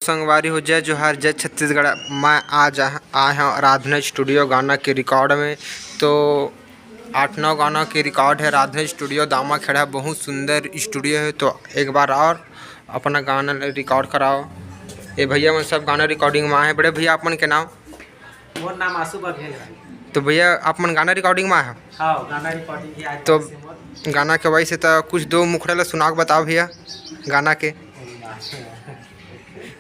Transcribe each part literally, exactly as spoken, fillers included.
संगवारी हो, जय जोहार, जय छत्तीसगढ़। मैं आज आ-, आए हंव आराधना स्टूडियो गाना के रिकॉर्ड में। तो आठ नौ गाना के रिकॉर्ड हे आराधना स्टूडियो दामा खेड़ा, बहुत सुंदर स्टूडियो हे। तो एक बार और अपना गाना ल रिकॉर्ड कराओ। ये भैया मन सब गाना रिकॉर्डिंग में आए हें। बड़े भैया, आप मन के नाम? मोर नाम आशु बघेल हे। तो भैया, आप मन गाना रिकॉर्डिंग में आए हो? हाँ, गाना रिकॉर्डिंग भी आज तो से मोर। गाना के वॉइस हे, तो कुछ दो मुखड़ा ला सुना के बताओ भैया गाना के।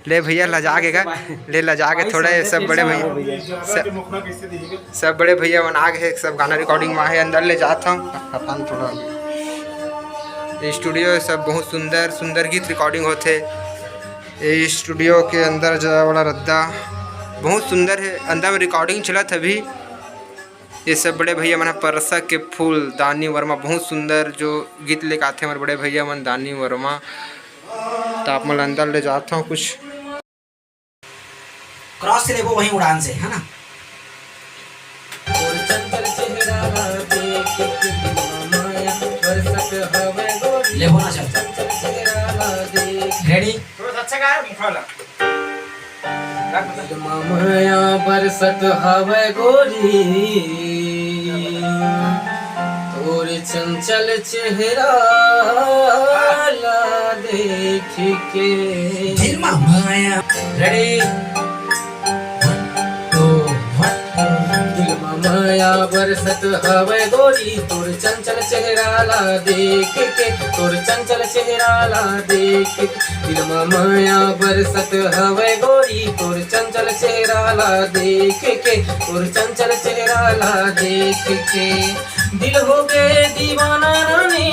ले भैया, लजा के का? ले, लजा के भाई, थोड़ा, ये सब बड़े भैया, सब, सब बड़े भैया मन आ गे, सब गाना रिकॉर्डिंग में आहे, अंदर ले जात हंव अपन थोड़ा। ये स्टूडियो सब बहुत सुंदर सुंदर गीत रिकॉर्डिंग होथे। ये स्टूडियो के अंदर जाए वाला रद्दा बहुत सुंदर हे, अंदर में रिकॉर्डिंग चलत हे अभी। ये सब बड़े भैया मन ह, परसा के फूल, दानी वर्मा, बहुत सुंदर जो गीत लेके आथे हमर बड़े भैया मन, दानी वर्मा। तो आप मन ल अंदर ले जात हंव कुछ। क्रॉस से लेबो वहीं उड़ान से, है ना? लेबो ना, चल। रेडी? थोड़ा सा अच्छा गा यार, मुखड़ा ला। दिल मा माया बरसत हवय गोरी, तोर चंचल चेहरा ला देख के। दिल मा माया। Ready? One, two, one, two. दिल मा माया बरसत हवय गोरी, तोर चंचल चेहरा ला देख के, तोर चंचल चेहरा ला देख के। दिल मा माया बरसत हवय गोरी, तोर चंचल चेहरा ला देख के, तोर चंचल चेहरा ला देख के। दिल हो गे दीवाना रानी,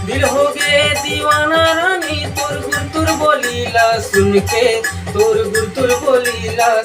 दिल हो गे दीवाना रानी, तोर गुरतुर बोली ला सुन के, तोर गुरतुर बोली ला।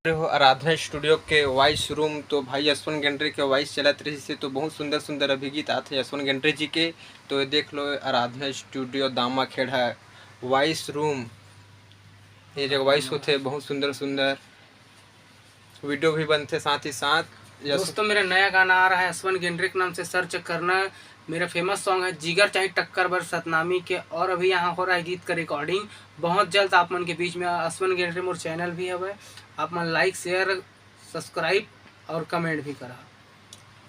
हो आराधना स्टूडियो के वॉइस रूम, तो भाई यशवंत गेंडरे के वॉइस चलत रहिस हे, तो बहुत सुंदर सुंदर अभी गीत आथे यशवंत गेंडरे जी के। तो ये देख लो आराधना स्टूडियो दामा खेड़ा वॉइस रूम, ये जगह वॉइस होथे, बहुत सुंदर सुंदर वीडियो भी बनथे। साथ ही साथ यश- दोस्तों, मेरा नया गाना आ रहा है, यशवंत गेंडरे के नाम से सर्च करना। मेरा फेमस सॉन्ग है जिगर चाहे टक्कर बर सतनामी के, और अभी यहाँ हो रहा है गीत का रिकॉर्डिंग। बहुत जल्द आप मन के बीच में यशवंत गेंडरे मोर चैनल भी हवय, आप मन लाइक, शेयर, सब्सक्राइब और कमेंट भी करा।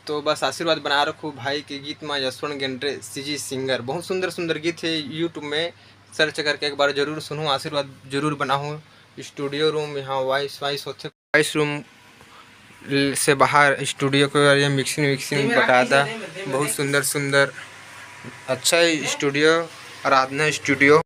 तो बस आशीर्वाद बना रखो भाई के गीत में, यशवंत गेंडरे सीजी सिंगर, बहुत सुंदर सुंदर गीत हे। YouTube में सर्च करके एक बार जरूर सुनो, आशीर्वाद जरूर बनाओ। स्टूडियो रूम यहाँ वॉइस वॉइस होथे, वॉइस रूम से बाहर स्टूडियो के और ये मिक्सिंग विक्सिंग बटाता, बहुत सुंदर सुंदर अच्छा स्टूडियो, आराधना स्टूडियो।